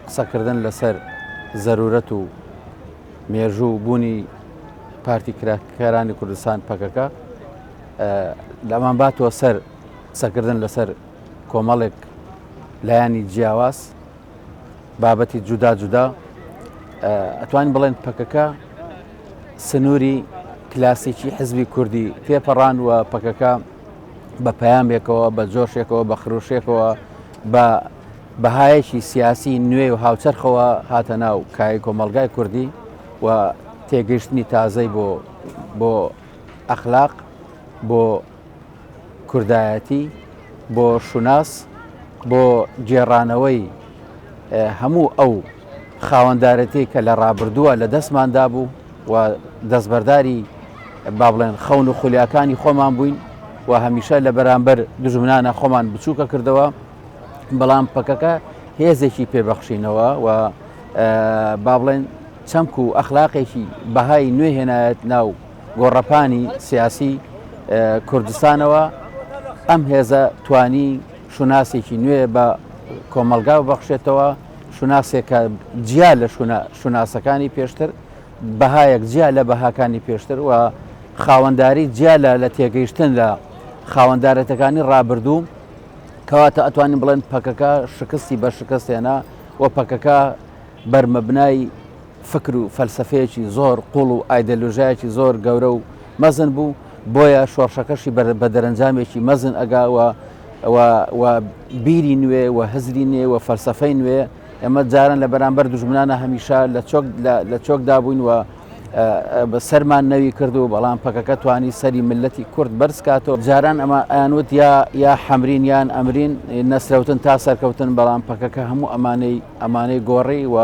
قسەکردن لەسەر زەرورەت و مێژوو و بوونی پارتی کرێکارانی کوردستان پەکەکە لەمان باتەوە سەر قسەکردن لەسەر کۆمەڵێک لایەنی جیاواز بابەتی جودا جودا ئەتوانین بڵێن پەکەکە سنووری کلاسیکی حزبی کوردی تێپەڕان و پەکەکە بە پەیامێکەوە بە جۆشێکەوە بە خروشێکەوە بە بەهایەکی سیاسی نوێ و هاوچەرخەوە هاتە ناو کای کۆمەڵگای کوردی و تێگەیشتنی تازەی بۆ بۆ ئەخلاق بۆ کوردایەتی بۆ شوناس بۆ گێڕانەوەی هەموو ئەو خاوەندارێتی کە لە ڕابردووە لە دەستماندا بوو و دەستبەرداری با بڵێن خەون و خولیاکانی خۆمان بووین و هەمیشە لە بەرامبەر دژمنانە خۆمان بچووکە کردەوە بەڵام پەکەکە هێزێکی پێبەخشینەوە و با بڵێن چەمک و ئەخلاقێکی بەهای نوێ هێنایەت ناو گۆڕەپانی سیاسی کوردستانەوە ئەم هێزە توانی شوناسێکی نوێ بە کۆمەلگا ببەخشێتەوە شوناسێکە جیا لە شوناسەکانی پێشتر بەهایەک جیا لە بەهاکانی پێشتر و خاوەنداری جیا لە لە تێگەیشتن لە خاوەندارەتەکانی ڕابردوو کەواتە ئەتوانین بڵێن پەکەکە شکستی بە شکست هێنا و پەکەکە بەرمەبنای فکر و فەلسەفەیەکی زۆر قوڵ و ئایدەلۆژایەکی زۆر گەورە و مەزن بوو بۆیە شۆڕشەکەشی بە دەرەنجامێکی مەزن ئەگا و و بیری نوێ و هزری نوێ و فەلسەفەی نوێ ئێمە جاران لە بەرامبەر دوژمنانە هەمیشە لە چۆک لە چۆکدا بووین و سەرمان نەوی کرد و بەڵام پەکەکە توانی سەری ملەتی کورد بەرز کاتەوە جاران ئەمە ئەیانوت یا یا حەمرین یان ئەمرین نەسرەوتن تا سەرکەوتن بەڵام پەکەکە هەموو ئەمانەی ئەمانەی گۆڕی و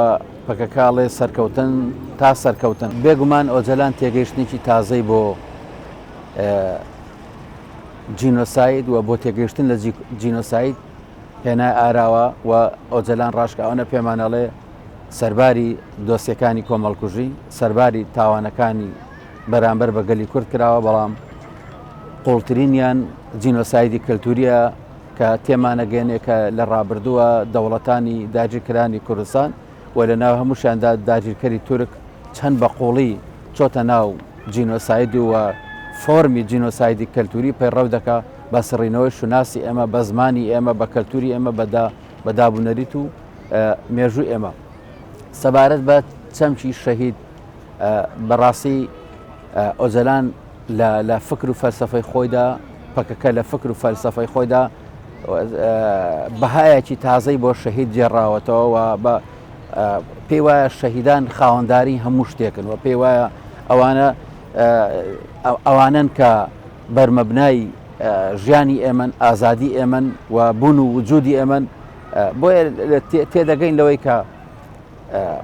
پەکەکە ئەڵێ سەرکەوتن تا سەرکەوتن. بێگومان ئۆجەلان تێگەیشتنێکی تازەی بۆ جینۆساید و بۆ تێگەیشتن لە جینۆساید هێنای ئاراوە و ئۆجەلان ڕاشکاوانە پێمان ئەڵێ سەرباری دۆسیەکانی کۆمەڵکوژی، سەرباری تاوانەکانی بەرامبەر بە گەلی کورد کراوە، بەڵام قوڵترینیان جینۆسایدی کەلتوریە کە تێمانەگەێنێ کە لە ڕابردووە دەوڵەتانی داگیرکەرانی کوردستان و لە ناو هەمووشیاندا داگیرکەری تورک چەند بە قوڵی چۆتە ناو جینۆساید و فۆرمی جینۆسایدی کەلتوری پەیڕەو دەکا بە سڕینەوەی شوناسی ئێمە بە زمانی ئێمە بە کەلتوری ئێمە بەدا بە دابونەریت و مێژوو ئێمە سەبارەت بە چەمکی شەهید بەڕاستی ئۆجەلان لە فکر و فەلسفەی خۆیدا پەکەکە لە فکر و فەلسفەی خۆیدا بەهایەکی تازەی بۆ شەهید گێڕاوەتەوە و بە پێی وایە شەهیدان خاوەنداری هەموو شتێکن و پێی وایە ئەوانە ئەوانن کە بەرمەبنای ژیانی ئێمن ئازادی ئێمن و بوون و وجودی ئێمن بۆیە تێدەگەین لەوەی کە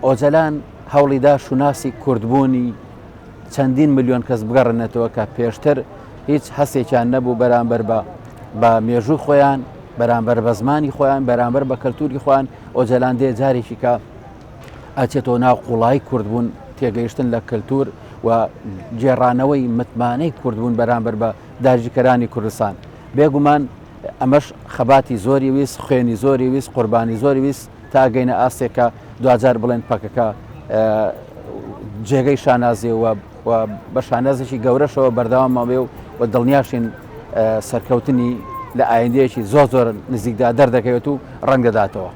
ئۆجەلان هەوڵیدا شوناسی کوردبوونی چەندین ملیۆن کەس بگەڕێنێتەوە کە پێشتر هیچ هەستێکیان نەبوو بەرامبەر بە بە مێژوو خۆیان بەرامبەر بە زمانی خۆیان بەرامبەر بە کەلتوری خۆیان ئۆجەلان دێ جارێکی کە ئەچێتەوە ناو قوڵایی کوردبوون تێگەیشتن لە کەلتور و گێڕانەوەی متمانەی کوردبوون بەرامبەر بە داگیرکەرانی کوردستان بێگومان ئەمەش خەباتی زۆری ویست خوێنی زۆری ویست قوربانی زۆری ویست تا گەینە ئاستێک کە دواجار بڵێن پەکەکە جێگەی شانازی و بە شانازێکی گەورەشەوە بەردەواممان بێ و دڵنیاشین سەرکەوتنی لە ئایندەیەکی زۆر زۆر نزیکدا دەردەکەوێت و ڕەنگ دەداتەوە.